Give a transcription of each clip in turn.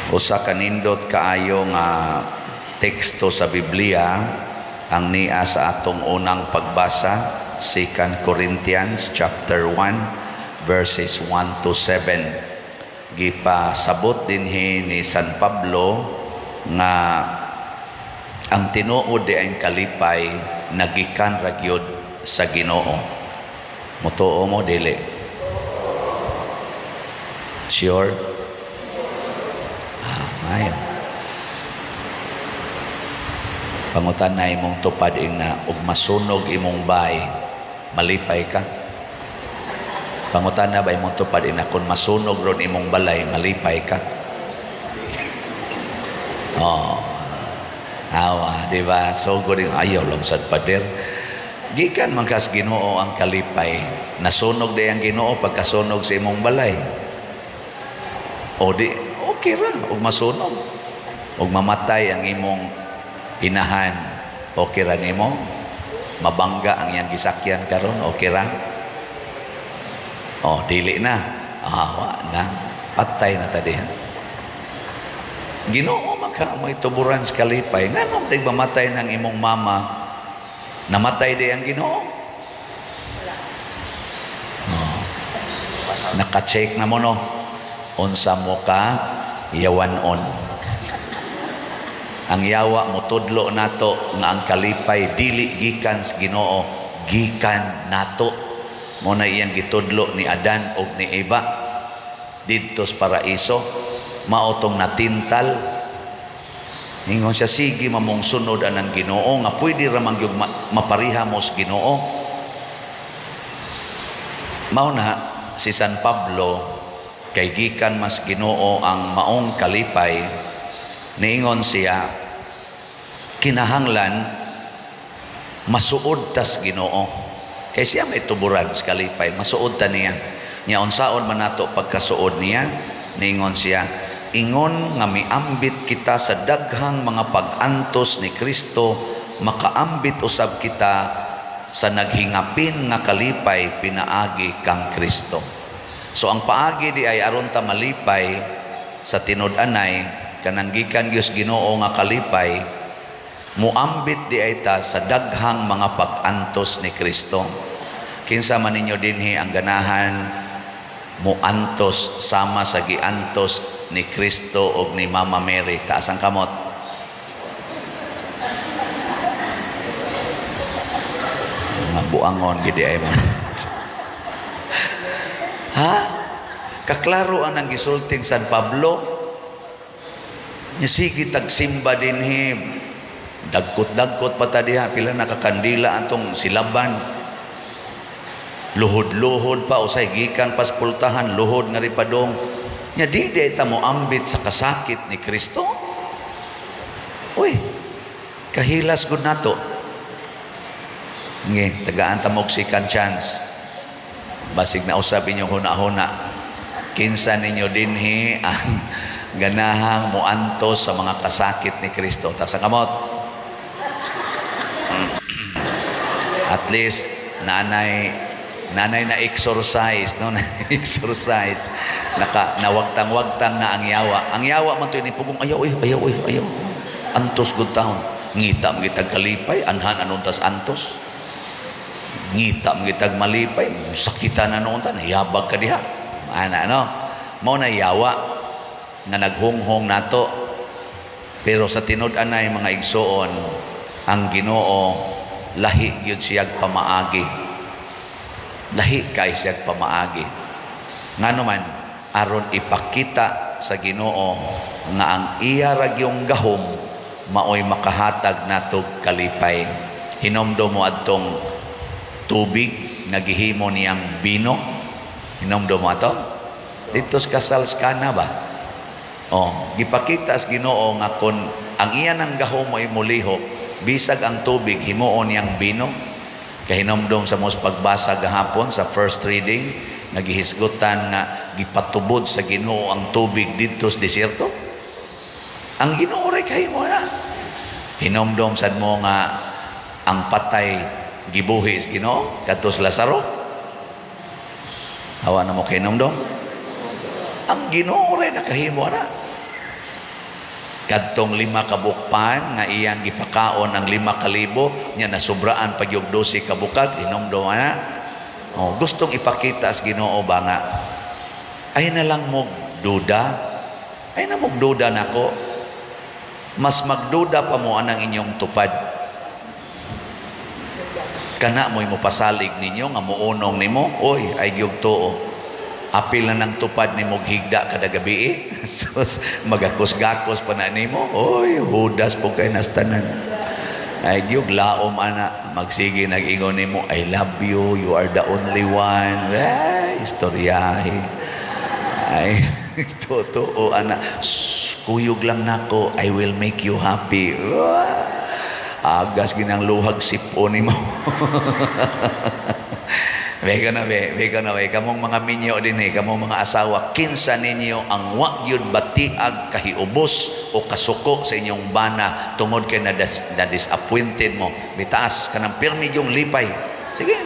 Usa ka nindot kaayo nga teksto sa Biblia ang nia sa atong unang pagbasa, 2 Corinthians chapter 1 verses 1 to 7. Gipasabot dinhi ni San Pablo nga ang tinuod diay kalipay nagikan ra gyud sa Ginoo. Mutuo mo, dili? Sure? Ah, maayo. Pangutan na imong tupad ingna og masunog imong bay, malipay ka? Pangutan na ba imong tupad ingna kung masunog ron imong balay, malipay ka? Oh. Awa, di ba? So good yung ayaw lang sad, pader. Gikan man kas Ginoo ang kalipay. Nasunog di ang Ginoo pagkasunog sa imong balay. O di, okay ra og masunog. Og mamatay ang imong inahan, okay ra nimo? Mabangga ang iyang gisakyan karon, okay ra? Oh, dili na. Ah, wa na. Patay na ta diha. Ginoo man ka may tuburan sa kalipay. Nganong di mamatay ng imong mama? Namatay di ang Ginoo? Oh. Naka-check na mo, no? Unsa mo ka yawan-on. Ang yawa mo tudlo nato nga ang kalipay dili gikan sa Ginoo, gikan nato. Mo na iyang gitudlo ni Adan og ni Eva didto sa paraiso, mao tong natintal. Ingon siya, sige mamong sunod anang Ginoo nga pwede ra man gyud mapariha mo sa Ginoo. Mao na si San Pablo, kay gikan mas Ginoo ang maong kalipay, niingon siya, kinahanglan masuod tas Ginoo. Kay siya may tuburan sa kalipay, masuod ta niya. Nya unsaon man nato pagkasuod niya? Niingon siya, ingon nga miambit kita sa daghang mga pag-antos ni Kristo, makaambit usab kita sa naghingapin nga kalipay pinaagi kang Kristo. So ang paagi di ay aron ta malipay sa tinud-anay kanang gikan gyud Ginoo nga kalipay, muambit di ay ta sa daghang mga pag-antos ni Kristo. Kinsa man ninyo dinhi ang ganahan muantos sama sa giantos ni Kristo og ni Mama Mary? Taas ang kamot. Mga buangon gidi ay mo. Ha? Kaklaro ang nang gisulting San Pablo. Nya sige tagsimba dinhi. Dagkot-dagkot pa ta diha, pila na ka kandila atong silaban. Luhod-luhod pa usay gikan pas pultahan, luhod nga ripadong. Nya di di ta mo ambit sa kasakit ni Kristo. Uy, kahilas gud nato. Nge, tagaan ta mo og second chance. Basig na usab inyong huna-huna. Kinsa ninyo dinhi ang ganahang muantos sa mga kasakit ni Kristo? Taas ang kamot. At least nanay na exercise, no? Na exercise. Naka nawagtang-wagtang na ang yawa. Ang yawa man to ni pugong ayaw, ayaw, ayaw, ayaw, ayaw. Antos gud taon. Ngita mo kitag kalipay, anhan anon tas antos. Ngita mo kitag malipay, sakitan na noon ta, nahiyabag ka diha. Ana, no? Mao na yawa nga naghunghong nato. Pero sa tinud-anay, mga igsoon, ang Ginoo lahi gyud siyag pamaagi. Lahi kay siyag pamaagi. Ngano man, aron ipakita sa Ginoo nga ang iya ra gyung gahom maoy makahatag natog kalipay. Hinomdom mo adtong tubig nga gihimo niyang bino? Hinomdom mo ato? Dito sa kasal sa Kana ba? Oh, gipakita sa Ginoo nga kon ang iya ng gahom ay mulihok, bisag ang tubig himuon niyang bino. Kahinomdom sa mos pagbasa gahapon sa first reading, nga gihisgutan nga gipatubod sa Ginoo ang tubig didto sa desierto. Ang Ginoo ray kahimo na. Hinomdom sad mo nga ang patay gibuhi sa Ginoo kadto sa Lazaro? Hawa na mo kahinomdom? Ang Ginoo rin nakahimo ana. Kadtong 5 ka bukpan nga iyang gipakaon ang 5,000 nya, nasubraan pa gyud 12 ka bukag, hinumdum ana. Oh, gustong ipakita sa Ginoo ba nga ay na lang mo duda, ay na mo duda nako, mas magduda pa mo anang inyong tupad. Kana mo'y mopasalig ninyo nga muunong nimo, oy, ay gyud tuo. Apil na ng tupad nimo higda kada gabi eh. Sus, magakos-gakos pa na nimo. Oy, hudas po kay nastanan. Ay gyud laom ana, magsige nag-ingon nimo, "I love you, you are the only one." Ay, istoryahe. Ay, totoo ana. "Shh, kuyog lang nako, I will make you happy." Wah! Agas ginang luhag sipo nimo. Beka na be, beka na be. Kamong mga minyo din eh, kamong mga asawa, kinsa ninyo ang wa gyud batiag kahiubos o kasuko sa inyong bana tungod kay na disappointed mo? Bitaas kanang pirmi yung lipay. Sige.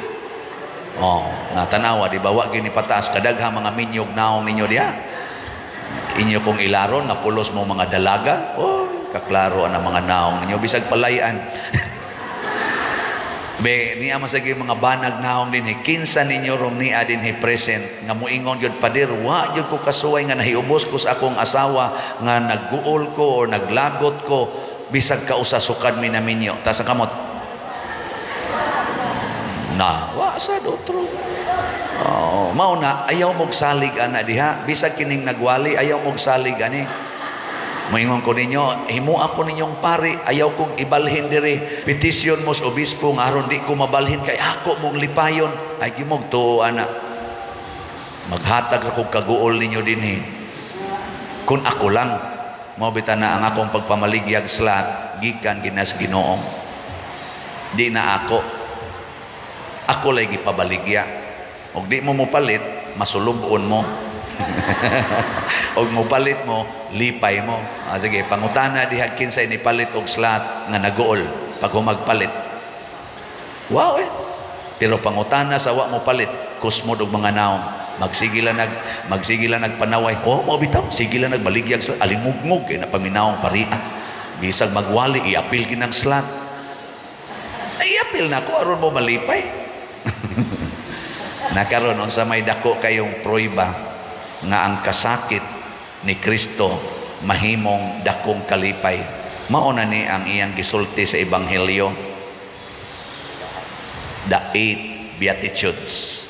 Oh, natanawa di ba, wa gyud ni pataas, kadagha mga minyog naong ninyo diha. Inyo kong ilaron nga pulos mo mga dalaga. Oh, kaklaro ang mga naong ninyo bisag palayan. Be, niya masagi mga banag naong dinhi. Kinsa ninyo rong niya dinhi present nga muingon gyud, "Pader, wa gyud ko kasuway nga nahiubos ko sa akong asawa nga nagguol ko or naglagot ko bisag kausa sukad mi naminyo"? Taas ang kamot. Na, wa sad otro. Oh, mao na ayaw mog salig ana diha, bisag kining nagwali, ayaw mog salig ani. Moingon ko ninyo, himua ko ninyong pari, ayaw kong ibalhin diri. Petisyon mo sa obispo nga aron di ko mabalhin kay ako mong lipayon. Ay gimog tuo ana. Maghatag ra kog kaguol ninyo dinhi. Kung ako lang, mao bitaw na ang akong pagpamaligyag slot gikan ginas Ginoo. Di na ako. Ako lay gipabaligya. Og di mo mopalit, masulubon mo. Og mopalit mo, lipay mo. Ah, sige, pangutana diha, kinsay nipalit og slot nga naguol pag humagpalit? Wow eh. Pero pangutana sa wa mo palit, kusmod og mga naong. Magsige lang nagpanaway. Oh, mo bitaw, sige lang nagbaligyag slot, alingugngog kay napaminawong paria. Bisag magwali, iapil ginang slot. Ay, iapil na ko aron mo malipay. Nakaron, unsa may dako kayong prueba nga ang kasakit ni Kristo mahimong dakong kalipay? Mao na ni ang iyang gisulti sa Ebanghelyo. The eight Beatitudes.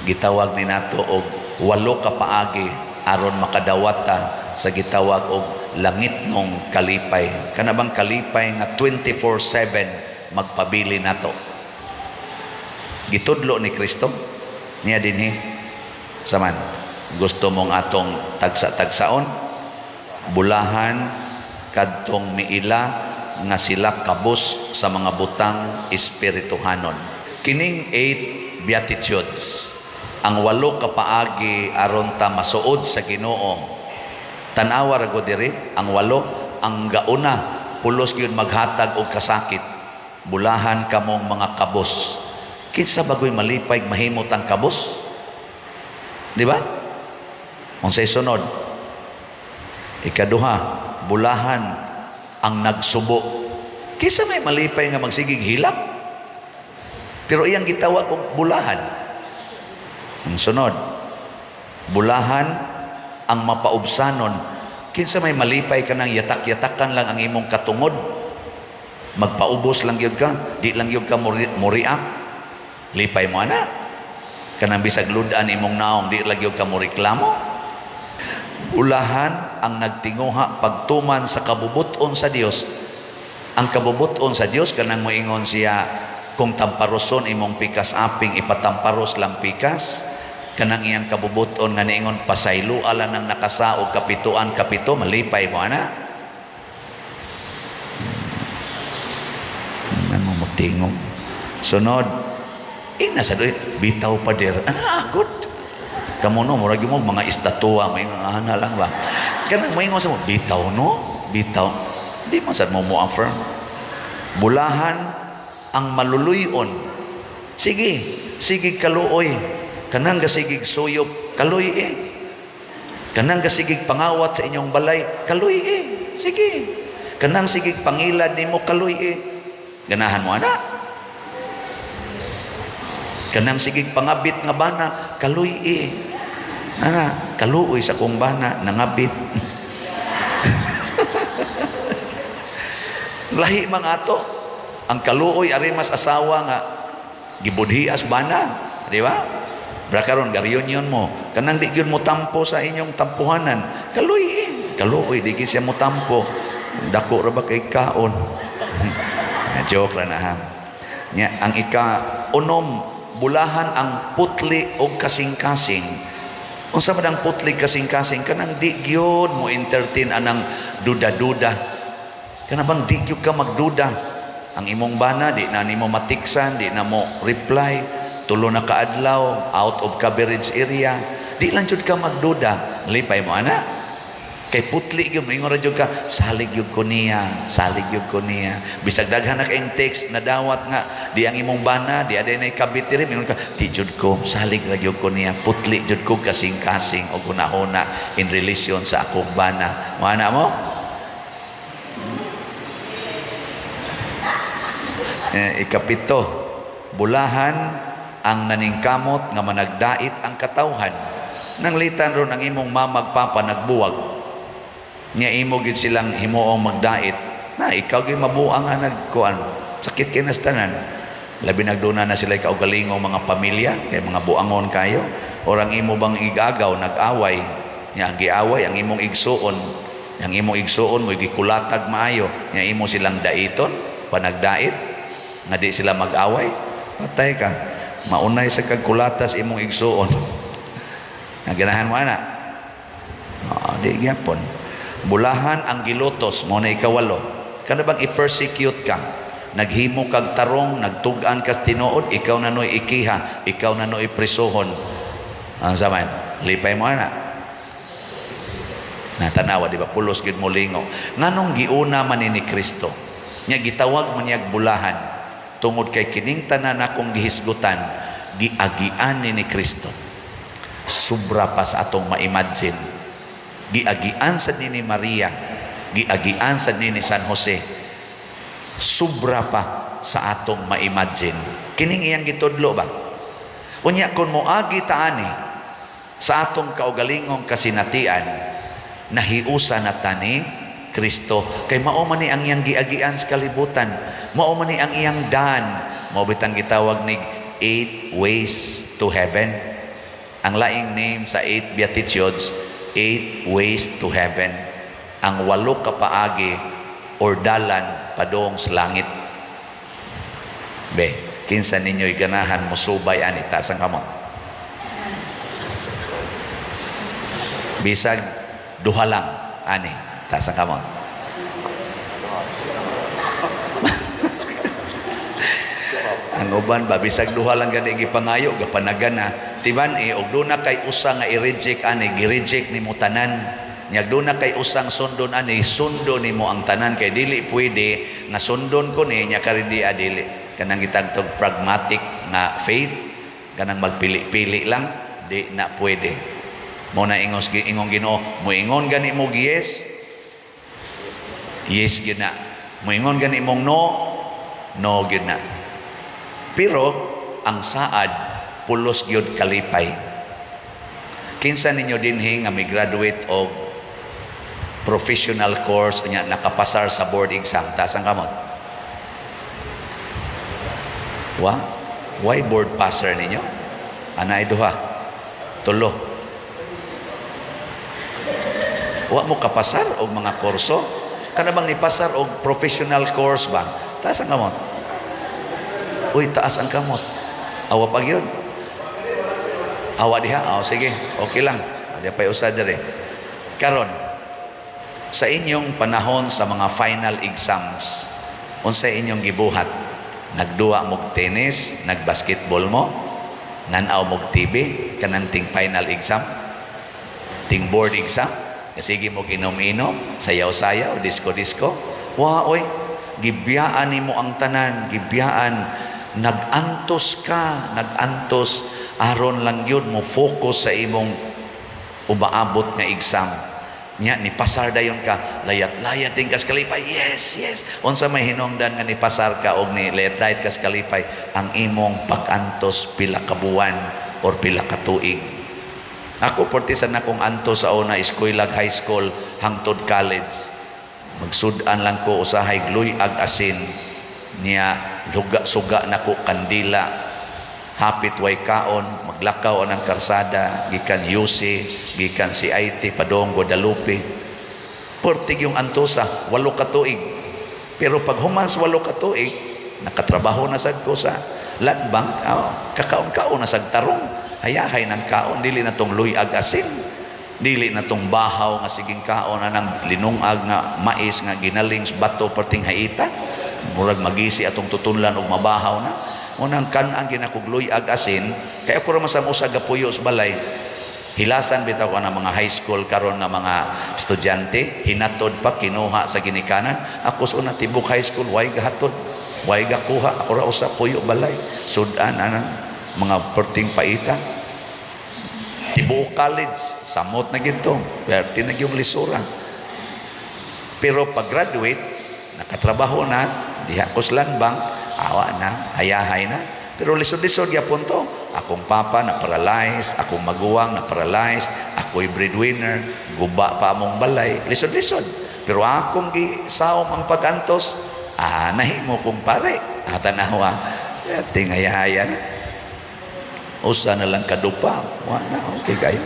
Gitawag ni nato og walo ka paagi aron makadawata sa gitawag og langitnong kalipay. Kana bang kalipay nga 24/7 magpabili nato. Gitudlo ni Kristo niya dinhi. Saman gusto mong atong tagsa-tagsaon, bulahan kadtong miila nga sila kabus sa mga butang espirituhanon. Kining eight Beatitudes, ang walo ka paagi aron ta masuod sa Ginoo. Tan-awa ra gud diri ang walo. Ang gauna, pulos gyud maghatag og kasakit: "Bulahan kamong mga kabos." Kinsa bagoy malipay mahimot ang kabos, di ba? Unsay sunod? Ikaduha, bulahan ang nagsubo. Kinsa may malipay nga magsigig hilak? Pero iyang gitawag og bulahan. Ang sunod, bulahan ang mapaubsanon. Kinsa may malipay ka nang yatak-yatakan lang ang imong katungod? Magpaubos lang gyud ka, di lang gyud ka mo-react. Lipay mo ana. Kanang bisag ludan imong naong, di lang gyud ka mo reklamo. Bulahan ang nagtinguha pagtuman sa kabubuton sa Dios. Ang kabubuton sa Dios, kanang moingon siya kung tamparoson imong pikas aping, ipatamparos lang pikas. Kanang iyang kabubuton nga niingon pasaylo lang ng nakasaog kapituan kapito, malipay mo ana. Ano mo tingog? Sunod, ina sa doy, bitaw, pader. Ana, good. Kamo no, murag mo mga estatua, may ana lang ba? Kanang moingon sa mo, bitaw no? Bitaw. Di man sad mo mo affirm. Bulahan ang maluluyon. Sige, sige kaluoy. Kanang gasigig suyop, kaluy eh. Kanang gasigig pangawat sa inyong balay, kaluy eh. Sige. Kanang sigig pangilad nimo, kaluy eh. Ganahan mo ana? Kanang sigig pangabit nga bana, kaluy eh. Ana, kaluoy sa kong bana, nangabit. Lahi mga ato. Ang kaluoy ari mas asawa nga gibudhias bana, di ba? Bra karon ga-reunion mo, kanang di gyud mo tampo sa inyong tampuhanan, kaluoy eh. Kaluoy di gyud siya mo tampo. Dako ra ba kay kaon? Joke ra na ha. Nya ang ika unom, bulahan ang putli og kasing-kasing. Unsa man ang putli kasing-kasing? Kanang di gyud mo entertain anang duda-duda. Kana bang di gyud ka magduda? Ang imong bana di na nimo matiksan, di na mo reply, tulo na kaadlaw out of coverage area, di lang jud ka magduda. Lipay mo ana? Kay putli gyud, moingon ra jud ka, salig gyud ko niya, salig gyud ko niya. Bisag daghan na kayong text nadawat nga di ang imong bana, di aday nay kabit diri, moingon ka, di jud ko, salig ra gyud ko niya, putli jud ko kasing-kasing og hunahuna in relation sa akong bana. Mo ana mo? Ikapito, bulahan ang naningkamot nga managdait ang katawhan. Nanglitan ron ang imong mamagpapa nagbuwag. Nya imo gyud silang himuong magdait. Na ikaw gyud mabuang nga nagkuan. Sakit kay nas tanan. Labi nagduna na sila kaugalingong mga pamilya kay mga buangon kayo. Orang imo bang igagaw nag-away. Nya ang giaway ang imong igsuon. Ang imong igsuon mo gikulatag maayo. Nya imo silang daiton panagdait nga di sila mag-away. Patay ka. Maunay sa kagkulatas imong igsuon. Nga ganahan mo ana? Oh, di gyapon. Bulahan ang gilutos mo na ikawalo. Kana bang i-persecute ka? Naghimo kag tarong, nagtug-an kas tinuod, ikaw na noy ikiha, ikaw na noy prisuhon. Ang saman, lipay mo ana. Natanawa, di ba? Pulos gyud mo lingo. Nganong giuna man ni Kristo? Nya gitawag man niyag bulahan. Tungod kay kining tanan akong gihisgutan, giagian ni Kristo. Sobra pa sa atong ma-imagine. Giagian sa ni Maria, giagian sa ni San Jose. Sobra pa sa atong ma-imagine. Kining iyang gitudlo ba? Unya kun moagi ta ani sa atong kaugalingong kasinatian, nahiusa na ta ni Kristo. Kay mao man ni ang iyang giagian sa kalibutan, mao man ni ang iyang daan. Mao bitang gitawag nig 8 ways to heaven. Ang laing name sa 8 Beatitudes, 8 ways to heaven. Ang 8 ka paagi or dalan padung sa langit. Be, kinsa ninyo'y ganahan mosubay ani, taas ang kamot. Bisag duha lang ani, taas ang kamot. Ang uban ba bisag duha lang gani gipangayo gapanagan na. Tiban eh og duna kay usa nga i-reject ani, gi-reject nimo tanan. Nya duna kay usang sundon ani, sundon nimo ang tanan kay dili pwede nga sundon ko ni nya kari di adili. Kanang gitagtog pragmatic nga faith, kanang magpili-pili lang, di na pwede. Mo na ingos ingong Ginoo, moingon gani mo yes. Yes gyud na. Moingon gani mong no, no gyud na. Pero ang saad pulos gyud kalipay. Kinsa ninyo dinhi nga mi graduate og professional course nya nakapasar sa board exam, taas ang kamot? Wa? Why board passer ninyo? Anay duha. Tulo. Wa mo kapasar og mga kurso? Kana bang nipasar og professional course ba? Taas ang kamot. Uy, taas ang kamot. Awa pa gyud. Awa diha. Oh, sige, okay lang. Di pa usa diri. Karon, sa inyong panahon sa mga final exams, unsay inyong gibuhat? Nagduwa mog tennis, nagbasketball mo, nan-aw mog TV kanang ting final exam, ting board exam, sige mog inom-inom, sayaw-sayaw, disco-disco. Wa oy, gibiyaan nimo ang tanan, gibiyaan. Nag-antos ka, nag-antos aron lang gyud mo focus sa imong Umaabot nga exam. Nya ni pasar dayon ka, layat-layat din kas kalipay. Yes. Unsa may hinungdan nga ni pasar ka og ni layat-layat kas kalipay? Ang imong pag-antos pila ka buwan or pila ka tuig. Ako, porti sa nakong antos sa una, eskwela, high school hangtod college. Magsud-an lang ko usahay luyag asin niya, luga suga nako kandila, hapit way kaon, maglakaw ang karsada gikan UC, gikan CIT padong Guadalupe. Pertig yung antosa 8 ka tuig. Pero pag human sa 8 ka tuig, nakatrabaho na sad ko sa Land Bank, oh, kakaon-kaon na sad tarong, hayahay ng kaon, dili na tong luyag asin, dili na tong bahaw nga siging kaon anang linungag nga mais nga ginaling sa bato, perting haita, murag magisi atong tutunlan og mabahaw na. Unang kan-an ginakog luyag asin kay ako ra man sa usa gapuyo sa balay. Hilasan bitaw ko ang mga high school karon nga mga estudyante, hinatod pa, kinuha sa ginikanan. Ako sa una, tibok high school, way gahatod, way gakuha. Ako ra usa puyo balay, sudan anang mga perting paita. Tibuok college, samot na gito, perti na yung lisura. Pero pag graduate, nakatrabaho na diha ko sa Land Bank, awa na, hayahay na. Pero lisod-lisod gyapon to. Akong papa na paralyzed, akong maguwang na paralyzed, ako'y breadwinner, guba pa among balay, lisod-lisod. Pero akong gisaom ang pag-antos, nahimo kong pare. Tanawa, tingayahayan. Usa na lang kadupa, wa na, okay kayo.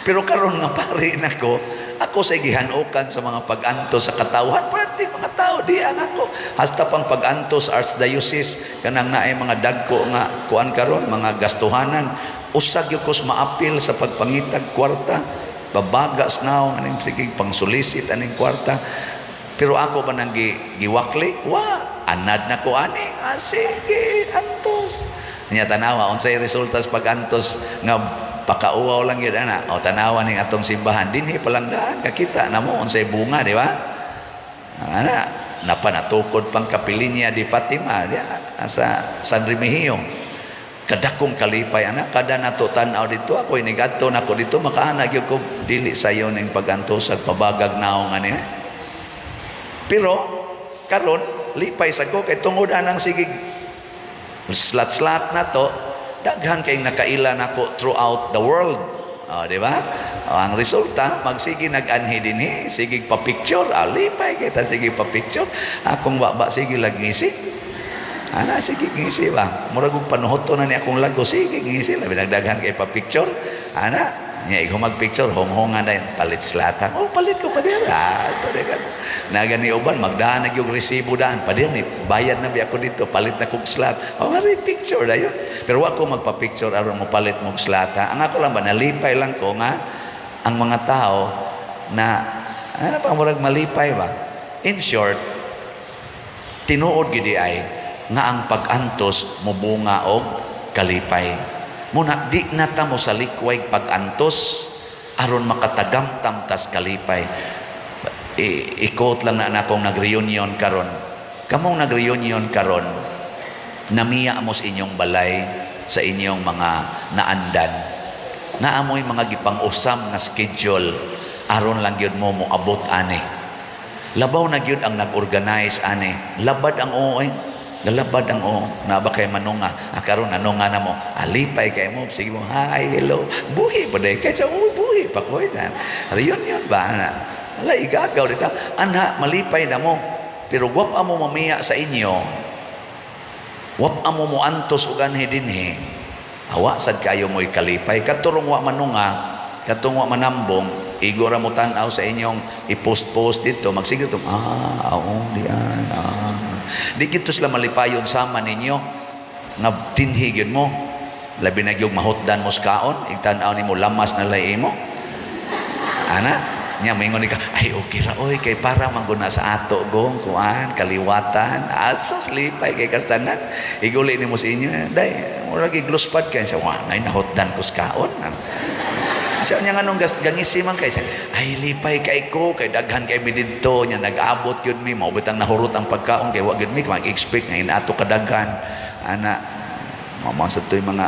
Pero karon nga pare nako, ako sa gihanukan sa mga pag-antos sa katawhan, parte mga tao diyan ako. Hasta pang pag-antos archdiocese, kanang naay mga dagko nga kuan karon, mga gastuhanan, usa gyud kos maapil sa pagpangitag kwarta, babagas naong aning sige pangsulisit aning kwarta. Pero ako ba nang giwakli? Wa, anad na ko ani. Ah, sige, antos. Nya tanawa unsay resulta sa pag-antos nga pakauwaw lang yun ana. O tanawa ning atong simbahan dinhi pa lang daan kakita na mo unsay bunga, di ba? Ana, napanatukod pang kapilinya di Fatima diya sa San Remigio. Kadakong kalipay ana kada nato tan-aw dito. Ako inigadto nako dito, makaana gyud ko, dili sayo ning pag-antos ag pabagag naong ani. Pero karon lipay sa ko kay tungod anang sige slat-slat na to, daghan kay nakaila nako throughout the world. Oh, di ba? Oh, ang resulta, magsige nag-anhi dinhi, sige pa-picture, lipay kita sige pa-picture. Akong baba sige lang ngisi. Ana sige ngisi ba? Murag og panuhoto na ni akong lago, sige ngisi, labi nagdaghan kay pa-picture. Ana, nya ikaw mag-picture, honghongan na yun, palit slatan. Oh, palit ko pa din. Ah, ito di ka. Nagani uban, magdaan na yung resibo daan. Pa ni, bayad na biya ako dito, palit na kong slot. Oh, mari picture na yun. Pero wa ko magpa-picture aron mo palit mong slot. Ha? Ang ako lang ba, nalipay lang ko nga ang mga tao na, ano pa, murag malipay ba? In short, tinuod gidi ay nga ang pag-antos mobunga og kalipay. Muna di na ta mo sa likway pag-antos aron makatagamtam tas kalipay. I-quote lang na akong nag-reunion karon. Kamong nag-reunion karon, namiya mo sa inyong balay, sa inyong mga naandan. Naamoy mga gipang-usam nga schedule aron lang gyud mo moabot ani. Labaw na gyud ang nag-organize ani. Labad ang oo eh. Lalabad ang oo. Naba kay manunga. Ah, karon nanunga na mo. Alipay kay mo. Sige mo, hi, hello. Buhi pa day. Kaysa, uy, buhi pa ko. Reunion ba? Ana? Ala, igagaw dito. Anha, malipay na mo. Pero wap amo mamiya sa inyo. Wap amo mo antos og anhi dinhi. Awa sad kayo mo'y kalipay. Katurong wa manunga, katong wa manambong, igo ra mo tan-aw sa inyong i-post-post dito, magsige to, ah, oo, diyan, ah. Di gito sila malipayon sama ninyo, nga tinhi gyud mo. Labi na gyud mahutdan mo sa kaon, igtan-aw nimo lamas na lay imo. Ana, nya moingon ni ka, ay okay ra oy kay para mangguna sa ato gong kuan kaliwatan. Asos lipay kay kastanan. Iguli nimo sa inyo, day, murag igluspad kay siya, wa nay nahutdan ko sa kaon. Siya niya nganong gangisi man kay siya, ay lipay kay ko kay daghan kay mi didto nya nag-abot gyud mi, mao bitang nahurot ang pagkaon kay wa gyud mi mag-expect nga inato kadaghan. Ana, mao sa to'y mga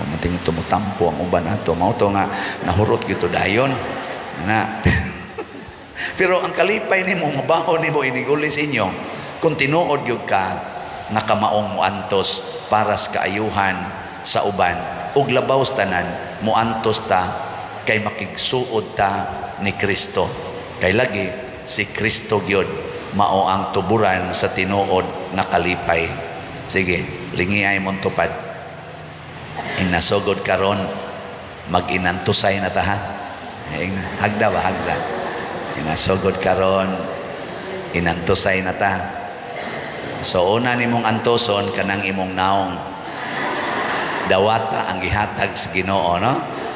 Mating tumutampo ang uban ato. Mao to nga nahurot gyud to dayon. Na. Pero ang kalipay nimo, mabaho nimo iniguli sa inyo kung tinuod gyud ka nga kamaong moantos para sa kaayuhan sa uban, ug labaw sa tanan moantos ta kay makigsuod ta ni Kristo. Kay lagi si Kristo gyud mao ang tuburan sa tinuod nga kalipay. Sige, lingiay mong tupad. Ing nasugod karon, mag-inantusay na ta, ha. Ing hagda ba, hagda. Inasugod karon, inantusay na ta. So una nimong antoson kanang imong naong. Dawata ang gihatag sa Ginoo, no?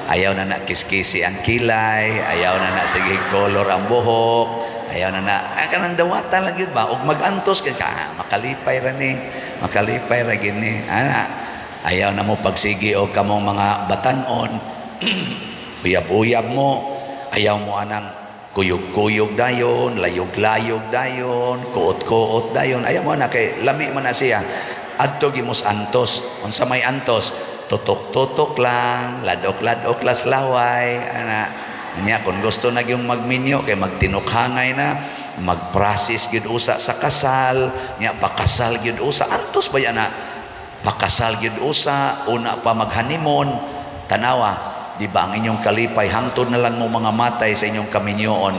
Ayaw na na kiskisi ang kilay, ayaw na na sige color ang buhok, ayaw na na kanang dawata lang gyud ba, ug magantos ka, ka makalipay ra ni, makalipay ra gini. Ana, ayaw na mo pagsigi og kamong mga batanon, uyab-uyab mo, ayaw mo anang kuyog-kuyog dayon, layog-layog dayon, kuot-kuot dayon. Ayaw mo na kay lami man na siya. Adto gimos antos. Unsa may antos? Tutok-tutok lang, ladok-ladok las laway, ana. Nya kung gusto na gyung magminyo kay magtinukhangay na, magprocess gyud usa sa kasal, nya pakasal gyud usa. Antos ba yan na? Pakasal gyud usa, una pa maghanimon. Tanawa, di ba ang inyong kalipay, hangtod na lang mo mga matay sa inyong kaminyoon,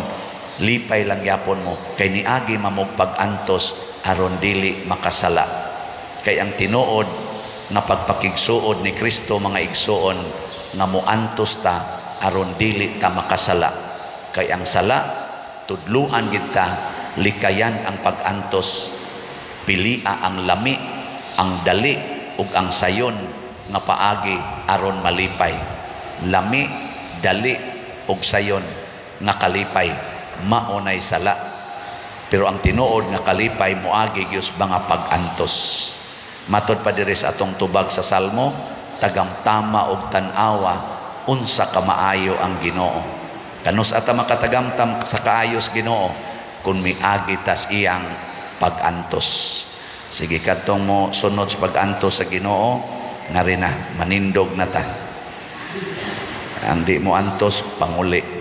lipay lang yapon mo kay niagi mamog pag-antos aron dili makasala. Kay ang tinuod nga pagpakigsuod ni Kristo, mga igsuon, nga moantos ta aron dili ta makasala. Kay ang sala, tudluan gid ta, likayan ang pag-antos, pilia ang lami, ang dali ug ang sayon nga paagi aron malipay. Lami, dali ug sayon nga kalipay, maunay sala. Pero ang tinuod nga kalipay moagi gyud sa mga pag-antos. Matod pa diri sa atong tubag sa Salmo, tagamtama og tan-awa unsa ka maayo ang Ginoo. Kanus ata makatagamtam sa kaayos Ginoo kung miagi tas iyang pag-antos? Sige, kadtong mo sunod sa pag-antos sa Ginoo, ngari na manindog na ta. Ang di mo antos, panguli.